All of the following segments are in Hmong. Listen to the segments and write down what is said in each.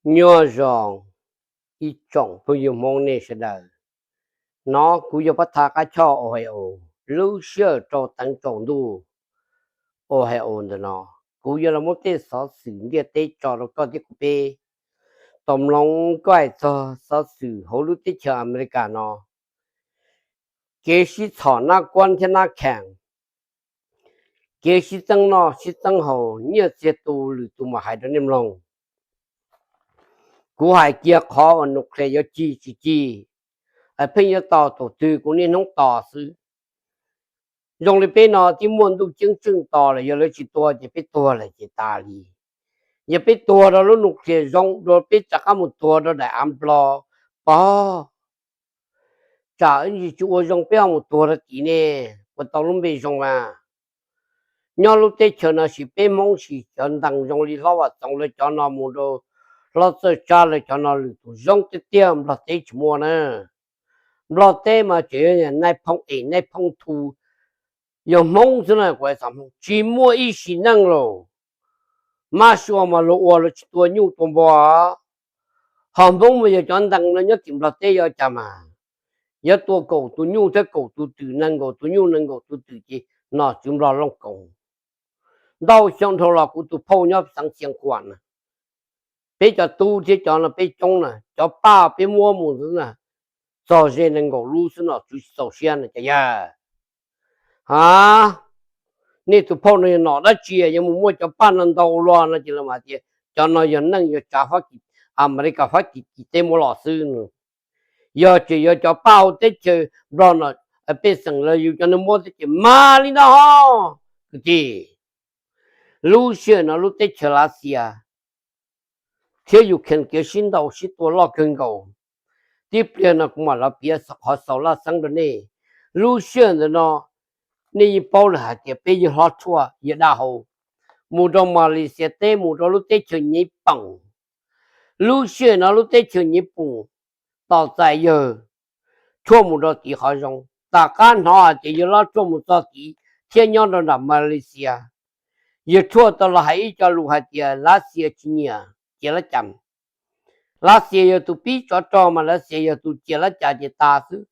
Nyob zoo ib tsoom phooj ywg Hmoob nej sawv daws. No kuv yog Pab Thaj Qab Choj Ohio, lub sij hawm rau teev tsaus ntuj Ohio ntawm no. Kuv yuav los muab tej xov xwm ntiaj teb tso rau koj thiab kuv peb tau mloog koj hais txog xov xwm hauv lub teb chaws Amelikas no. Kev sib txhom nab kuab thiab nab khees, kev sib txeeb noj sib txeeb haus, nyiaj txiag tu lwm tus mam hais rau nej mloog. Kuv hais kiag qhov uas nuclear yuav cig tsis cig, pheej yuav tos thaum twg kuv niaj hnub tos xwb. Zoo li peb no twb muaj ntuj ceeb tsheej tos lawm, yog lawv tsis tua ces peb tuag lawm ces tas li. Yog peb tuag rau lub nuclear zoo dua peb rov qab mus tuag rau daim av nplog pog, tsam ib ntsis tsis ua zoo peb ho mus tuag rau tim ne, puas tau lub npe zoo mas. Nyob lub teb chaws no sis peb Hmoob sis cov ntees zoo li Hlob Vaj Txoov lawv cov no mus rau Hlob Txawj Tsab lawv cov no lwm tus zoo tiag tiag Nplog teb tsis muaj na. Nplog teb mas tseem yog nais phoo es nais phoo thu, yog Hmoob xwb na, kuv hais txog Hmoob tsis muaj ib sim neej los. Mab sua mas luag ua luag tsis tua nyuj tua npua. Ho Hmoob mas yog cov ntees no nyob tim Nplog teb yuav cas mas, yuav tua kaum tus nyuj thiab kaum tus twm, nees nkaum tus nyuj nees nkaum tus twm ces nom tswv Nplog looj koos. Ntau xyoo dhau los kuv tus phauj nyob xeev Xia Khuam na, peb cov tub thiab cov no peb coob na, cov paj peb muab mus xwb na, txog ze nees nkaum lub xwb nom tswv tsis txaus siab na cov yawg. Ha, nej tus phauj no yog nom dab tsi yuav mus muaj cov paj no ntau luaj no ces lawv mas tias cov no yog neej yog tsav Fab Kis, Amelikas Fab Kis teb muab los xwb no. Yog tseem yog cov paj hauv teb chaws Nplog no, pej xeem los yus cov neeg muab thiab ces mas li ntawd ho. Kwv tij, lub sij hawm no lub teb chaws Lav Xias thiab Ukraine kev sib ntaus sib tua loj kawg nkaus. Tib pliag no kuv mam los piav qhov xaus laj xeeb rau nej. Lub sij hawm ntawm no nej yeej paub lawm hais tias peb yawg hlob tshuaj yawg dab hau mus rau Malaysia teb, mus rau lub teb chaws Nyij Pooj. Lub sij hawm no lub teb chaws Nyij Pooj tos txais yawg tshuaj mus rau tim qhov zoo. Tom qab hnov hais tias yawg hlob tshuaj mus txog tid thiab nyob rau nram Malaysia, yawg tshuaj tau los hais ib co lus hais tias Lav Xias tsis nyiam Cia Lav Cas. Lav Xias yog tus pib tsov rog mas Lav Xias yog tus Cia Lav Cas ces tas xwb.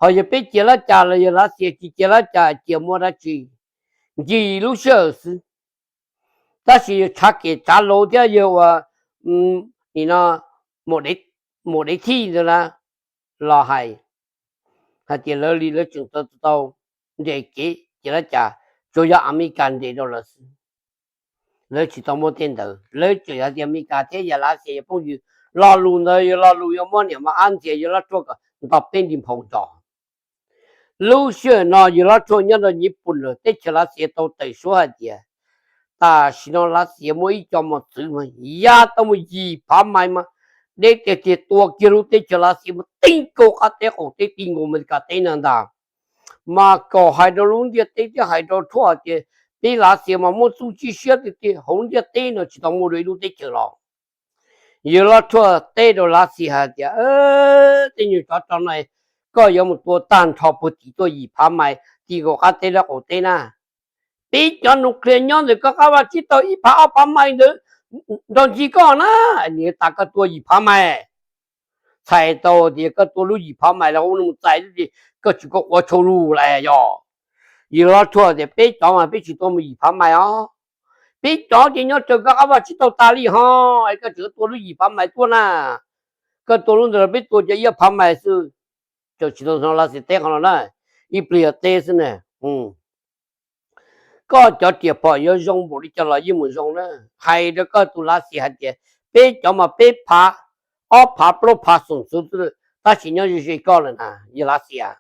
Ho yog peb Cia Lav Cas los yog Lav Xias tsis Cia Lav Cas, Cia muab dab tsi? Ncig lub sij hawm xwb. Tab sis yawg tshav kev tsav laus thiab yawg ua, nim no, Mus Dev Thij ntawd na, los hais, hais tias lawv li lawv tseem tau nres kev Cia Lav Cas, tsuas yog Amelikas nres rau lawv xwb. Lawv tsis tau muaj tej ntawd, lawv tseem yog tias Amelikas thiab yawg Lav Xias yog phooj ywg. Lo lus ntawd yog lo lus yuav muab niam mos ab ntxias yawg hlob tshuaj kom nto peb nti nphau ntsos. Lub sij hawm no yawg hlob tshuaj nyob rau Nyij Pooj lawm, teb chaws Lav Xias tau tawm suab hais tias tam sim no Lav Xias muaj ib co mos txwv mas ya tau mus yim phav mais mas deb tiag tiag, tua kiag lub teb chaws Lav Xias mas ti nkaus qab teb qaum teb, ti nkaus Amelikas teb no ntag. Mas kom hais rau lub ntiaj teb thiab hais rau tshuaj tias peb Lav Xias mas muaj txuj ci siab tiag tiag, hauv ntiaj teb no tsis tau muaj dua ib lub teb chaws los. Yawg hlob tshuaj teb rau Lav Xias hais tias, tej nyuag tsov rog no, koj yuav mus tua tag nrho puag tim tuaj yim phav mais ti nkaus qab teb dab qaum teb na. Peb cov nuclear nyob ntawm koj qab vaj tsib taug ib phav ob phav mais ntawd nrog ncig koj na, nws tas koj tua yim phav mais. Txhais tau tias koj tua lub yim phav mais los ua mus txais, koj tsis koj quav tshau lug lawm yog. Yawg hlob tshuaj tias peb cov mas peb tsis tua mus yim phav mais os. Peb cov ces nyob raws koj qab vaj tsib taug tas li ho, es koj tseem tua lub yim phav mais tuaj na. Koj tua lub ntawd los peb tua cov ib phav mais xwb. Tseem tsis tau hnov Lav Xias teb qhov no na, ib pliag yog teb xwb na. Koj cov riam phom yuav zoo npaum li cas los yeej mus zoo na. Hais rau koj tus Lav Xias hais tias peb cov mas peb phav, ob phav plaub phav xoom xwb, tab sis nyob ze ze koj lawm na yawg Lav Xias.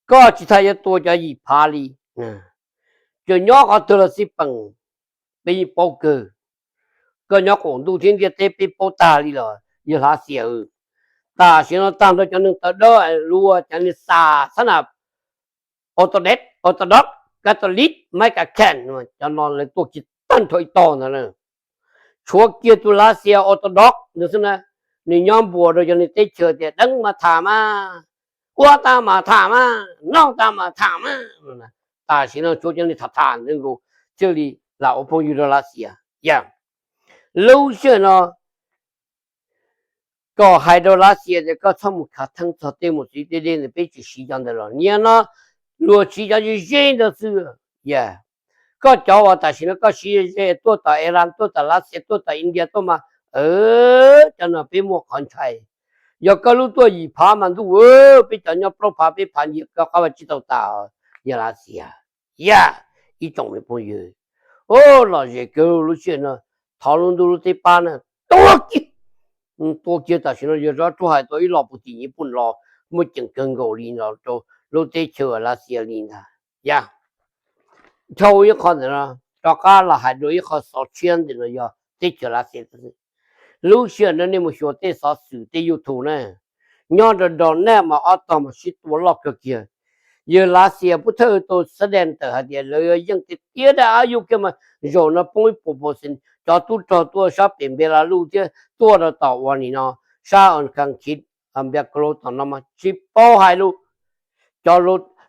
Koj tsis tas yuav tua cov yim phav li, tsuas nyob qhov twg los xij peem, peb yeej paub kawg. Koj nyob qaum ntuj thiab ntiaj teb peb paub tag li los yawg Lav Xias. Tam sim no tag nrho cov neeg tawv dawb luag cov neeg xa xab na, Orthodox, Orthodox, Catholic, Mexican, cov no lawv tuaj kiag tag nrho ib tog ntawd na. Tshuav kiag tus Lav Xias Orthodox ntawd xwb na, nws nyob npuas rau cov neeg teb chaws tias deev mas tham mas, ua tas mas tham mas, noj tas mas tham mas. Tam sim no tshuav cov neeg tham tham ntawd nkaus thiaj li lam ua phooj ywg rau Lav Xias. Yog Lub sij hawm no kom hais rau Lav Xias tias koj txhob mus khav theeb txog tej mus txiv deb deb ntawd, peb tsis siv cov ntawd los niaj no luag siv cov ze ze ntawd xwb. Yog koj cov uas tam sim no koj siv ze tuaj tom Iran, tuaj tom Lav Xias, tuaj tom India tuaj mas, cov no peb muaj qhov ntshai. Yog koj lub tuaj yim phav mas ntuj, peb cov nyob plaub phav peb phav ntsia koj qab vaj tsib taug tas, yog Lav Xias. Yog ib tsoom me phooj ywg, o, lom zem kawg lub sij hawm no, thov lub ntuj lub teb pab na, tua kiag, tua kiag. Tam sim no yog zov tsuas hais tau ib los puag tim Nyij Pooj los muaj ceem kawg nkaus li no rau lub teb chaws Lav Xias li ntag. Yog dhau ib qho ntawm no, rov qab los hais dua ib qho xov tshiab ntawm no yog teb chaws Lav Xias. Lub sij hawm no nej mus xyuas tej xov xwm tej YouTube na, nyob rau Donetsk mas ob tog mas sib tua loj kawg kiag. Yawg Lav Xias pub thawj tau sab dej tawm hais tias lawv yeej tiag tiag dab av Ukraine mas zaum no poob ib puas percent, cov tub rog tuaj sab pem Belarus thiab tuaj rau tom ua nim no sab Kharkiv, Bakhmut tom no mas tsis paub hais lus. Cov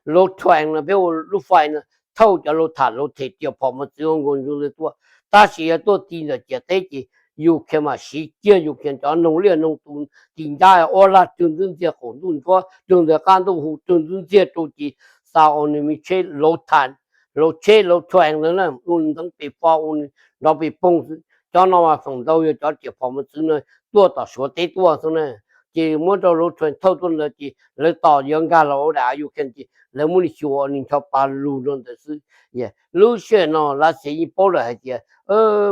Luhansk no peb ua lub fais no thauj cov Luhansk, Luhansk them riam phom mos txwv ua nkaus ntsoo ntawd tuaj, tab sis yog tuaj ti ntawm ciam teb ces Ukraine mas siv kiag Ukraine cov noog liaj noog tus, tis ncab ua lag rwg ntxwb ntxiag, qaum ntuj ntsuab rwg ntxiag, qab ntuj hu rwg ntxwb ntxiag rau ces xa ua nws me tsheb Luhansk, lub tsheb Luhansk ntawd na ua ntxeev pes fo ua nrov pes poog xwb. Cov no mas feem ntau yog cov riam phom mos txwv no tuaj tom Suav teb tuaj xwb na, ces muab rau Luhansk thauj tuaj ntawd ces lawv tos yuav nkag los ua daim Ukraine ces lawv muab nws xyuas ua nws ncho pa lug rau ntawd xwb. Lub sij hawm no Lav Xias yeej paub lawm hais tias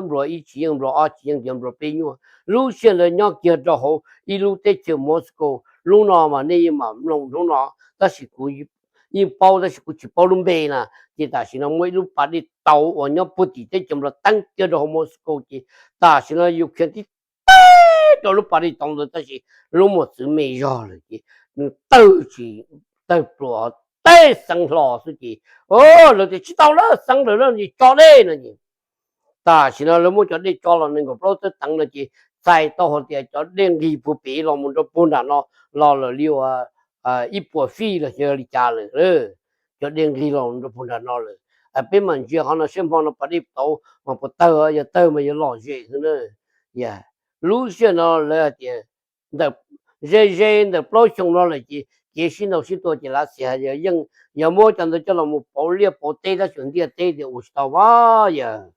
nplua ib tsis yeej, nplua ob tsis yeej, ces nplua peb nyuaj. Lub sij hawm ntawd nyob kiag rau hauv ib lub teb chaws Moscow, lub no mas nej yeej mam mloog hnub no, tab sis kuv yeej paub tab sis kuv tsis paub lub npe na. Ces tam sim no muaj ib lub pas dej tauv uas nyob puag tim teb chaws Nplog teeb kiag rau hauv Moscow ces tam sim no Ukraine tib teb rau lub pas dej tauv ntawd tab sis lub mos txwv me zog lawm ces nws tawg tsis tawg pluas, teb xeeb hlo xwb ces lawv tias tsis tau lawm, xeeb lawm ces tso dej no ces tam sim no lawv muab cov dej tso los nees nkaum plaub tawb teev no ces txhais tau hais tias cov dej nqis puag pem los mus rau puag nram no los lawm li uas ib puas fij los xyov li cas lawm. Cov dej nqis los rau puag nram no lawm. Peb mam ntsia qhov no seb hmo no pas dej tauv mas puas tawg, yog tawg mas yuav lom zem xwb na. Lub sij hawm no lawv hais tias ze ze ntawm plaub xyoo no lawm ces kev sib ntaus sib tua ces Lav Xias yeej yog muab cov ntawd coj los mus pauv liaj pauv teb tab sis ntiaj teb tias ua tsis tau mas yog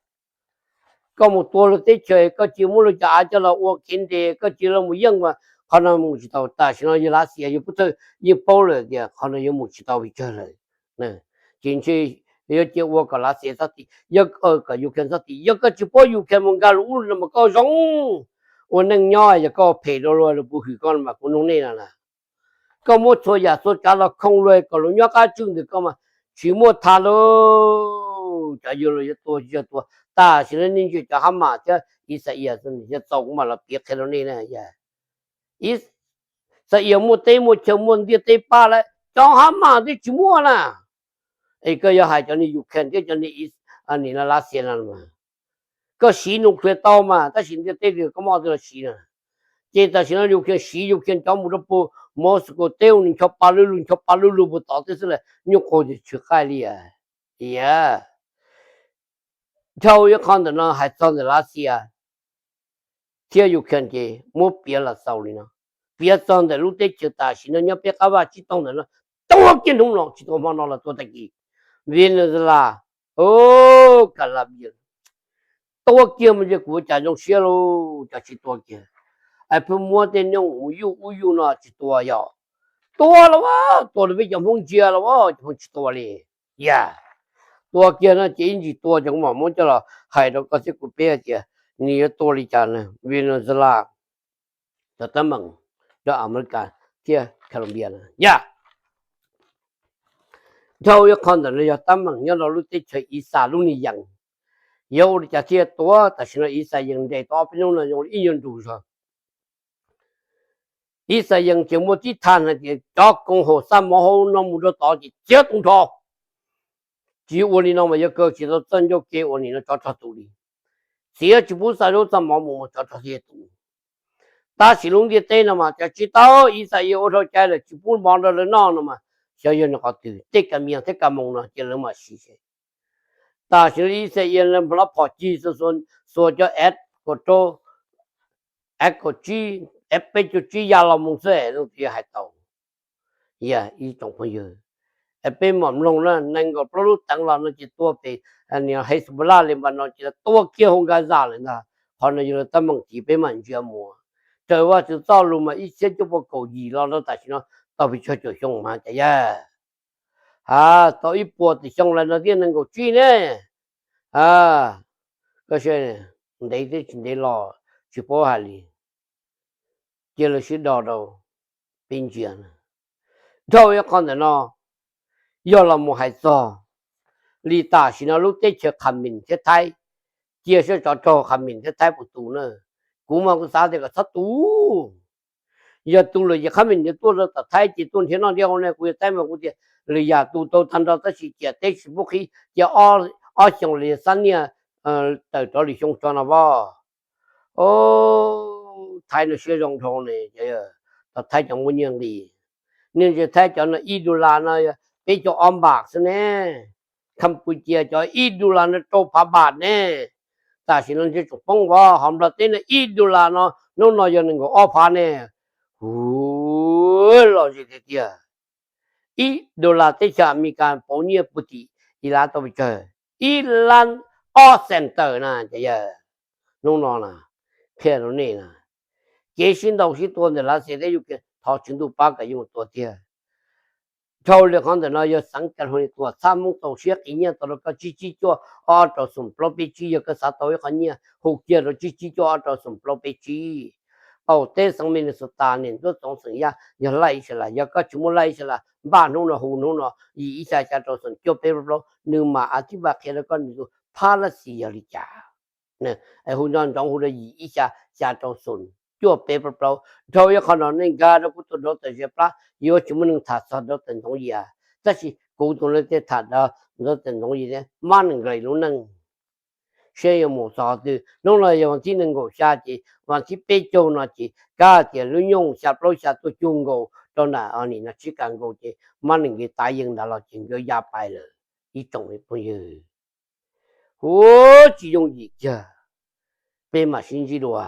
koj mus tua luag teb chaws, koj cia muab luag cov av coj los ua kev nres, koj cia los mus yeej mas qhov no mus tsis tau. Tam sim no yog Lav Xias yog pub thawj yeej paub lawm tias qhov no yuav mus tsis tau pes tsawg lawm. Ces ntshe yuav cia ua kom Lav Xias txhob tim, yog kom Ukraine txhob tim. Yog koj tsis pub Ukraine mus nkag lub ub no mas koj zoo ua neej nyob, yog koj phem rau luag, luag puas hwm koj no mas kuv nug nej no na. Koj muab txhua yam txhua tsav los khooj luag kom luag nyob qab tswj ntawm koj mas tsis muaj tha lauj. Cov yawg los yuav tua tsis yog tua. Tam sim no nej ntsia cov Hab Mas thiab Ixayees xwb, yog txaus kuv mam los piav qhia rau nej na. Ixayees muaj teb muaj chaw muaj ntiaj teb pab lawm, cov Hab Mas twb tsis muaj na. Es koj yuav hais cov niag Ukraine thiab cov niag Lav Xias no, koj siv nuclear tau mas tab sis ntiaj teb koj muaj twb los siv na. Ces tam sim no Ukraine siv Ukraine cov mus rau puag Moscow teb ua nws ncho pa lug lug ncho pa lug lug puag tod teb xwb las, nyuj quav tsis tshwm qaij li. Dhau ib qho ntawm no hais txog ntawm Lav Xias thiab Ukraine ces muab piav los xaus li no. Piav txog ntawm lub teb chaws tam sim no nyob peb qab vaj tsib taug ntawm no, tua kiag hnub no tsis tua hmo no los tua tag kis. Venezuela, Colombia, tua kiag mas kuv ua cas zoo siab lauj, cov tsis tua kiag. Pheej muab tej neeg mus yuj ub yuj no tsis tua, yog tua los as, tua rau peb cov Hmoob ntsia los as, cov Hmoob tsis tua li. Yog tua kiag no ces ib ntsis tua ces kuv mam muab coj los hais rau koj thiab kuv peb hais tias nws yuav tua li cas na. Venezuela, cov teeb meem rau Amelikas thiab Colombia na. Yog dhau ib qho ntawm no yog teeb meem nyob rau lub teb chaws Ixas lub niag yees, yuav ua li cas thiaj tua. Tam sim no Ixas yees nres tau ob peb hnub no zoo li ib nyuag nrus zog. Ixas yees ces muaj tib thaj hais tias cov koom haum xa mov hauv no mus rau tod ces txiav tau nrho, tsis ua li no mas yuav kaw tsis tau txoj ncauj ke uas nim no tsov rog tu li. Txiav tsis pub xa zaub xa mov mus mas tsov rog thiaj tu. Tab sis lub ntiaj teb no mas cov tsis tau, Ixas yees ua dhau cai lawm tsis pub mov rau lawv noj no mas xyov yog nws qhov twg, tej kas mias thiab kas moos no ces lawv mam siv. Tam sim no Ixas yees lawv hlob phom cig xuas cov ad kaum rau, av kaum tsib, av peb caug tsib ya los mus xwb, leej twg yuav hais tau? Yog ib tsoom phooj ywg, peb mam mloog na, nees nkaum plaub lub teev los no ces tua pem Hezbollah Lebanon ces tua kiag hauv Gaza lawm ntag. Qhov no yog lawv teeb meem tid peb mam ntsia mus. Raws Vajtswv txoj lus mas ib txhiab cuaj pua kaum yim los rau tam sim no tau pes tsawg caum xyoo mas cas yog, a, tau ib puas tawm xyoo lawm no thiaj nees nkaum tsib ne. A, koj saib, ntev thiab tsis ntev los tsis paub hais li. Cia lawv sib do rau peb ntsia na. Dhau ib qho ntawm no, yog los mus hais txog li tam sim no lub teb chaws Qhas Mis thiab Thaib, cia saib tsov rog Qhas Mis thiab Thaib puas tus na. Kuv mas kuv xav tias kom txhob tus. Yog tus lawm ces Qhas Mis nws tuaj rau tom Thaib ces tuaj nrhiav noj nrhiav haus ne, kuv yog Thaib mas kuv tias lwm yam tus tau tag nrho tab sis ciam teb tsis pub qhib cia ob xyoos los yog xab niaj tawm rov lwm xyoo tso no vos. Thaib no siab zoo dhau ne, tom Thaib cov muaj nyiaj nqis. Nej ntsia Thaib cov no ib dollar no peb caug ob npam xwb ne. Campuchia cov ib dollar no rau phav npam ne. Tam sim no ntsia tsoom poob vov hauv Nplog teb no ib dollar no hnub no yog nees nkaum ob phav ne. Hu, lom zem tiag tiag. Ib dollar teb chaws Amelikas pauv nyiaj pug tim ib lab tau pes tsawg? Ib lab ob xees tawm na. Ces yog hnub no na, qhia rau nej na, kev sib ntaus sib tua ntawm Lav Xias thiab Yuv Khees thov Tswv Ntuj pab kom yeej mus tua tiag. Dhau li qhov ntawm no yog xeev California tuam txhab Hmoob txaus siab qiv nyiaj tau rau koj tsib tsib cuaj ob rau xoom plaub peb tsib, yog koj xav tau ib qho nyiaj hu kiag rau tsib tsib cuaj ob rau xoom plaub peb tsib. Qaum teb xeev Minnesota niam ncuab txoov xeem Yaj yog laj ib sab las, yog koj tsis muaj laj ib sab las npaj hnub no hu hnub no yim ib xya xya rau xoom cuaj peb plaub plaub, nws mam a tib npaj qhia rau koj nws tus phab lab xis yog li cas. Hu nco ntsoov hu rau yim ib xya xya rau xoom cuaj peb plaub plaub. Dhau ib qho no nej nkag rau kuv tus dov tawm zes plab, yuav tsis muaj neeg tham txog dov tawm ntxoov yias, tab sis kuv tus leej twg tham dov tawm ntxoov yias thiab mab nees nkaum lub neej. Seb yuav mus txog qhov twg, hnub no yog vas thib nees nkaum xya ces vas thib peb caug no ces kav tias lub nyoog xya plaub xya tuaj cuag nkaus rau nram nim no tsib kas nkaus ces mab nees nkaum tav yees ntawd los ces nkawd ya pais lawm. Ib tsoom phooj ywg, hu, tsis yooj yim kiag, peb mam sib ntsib dua.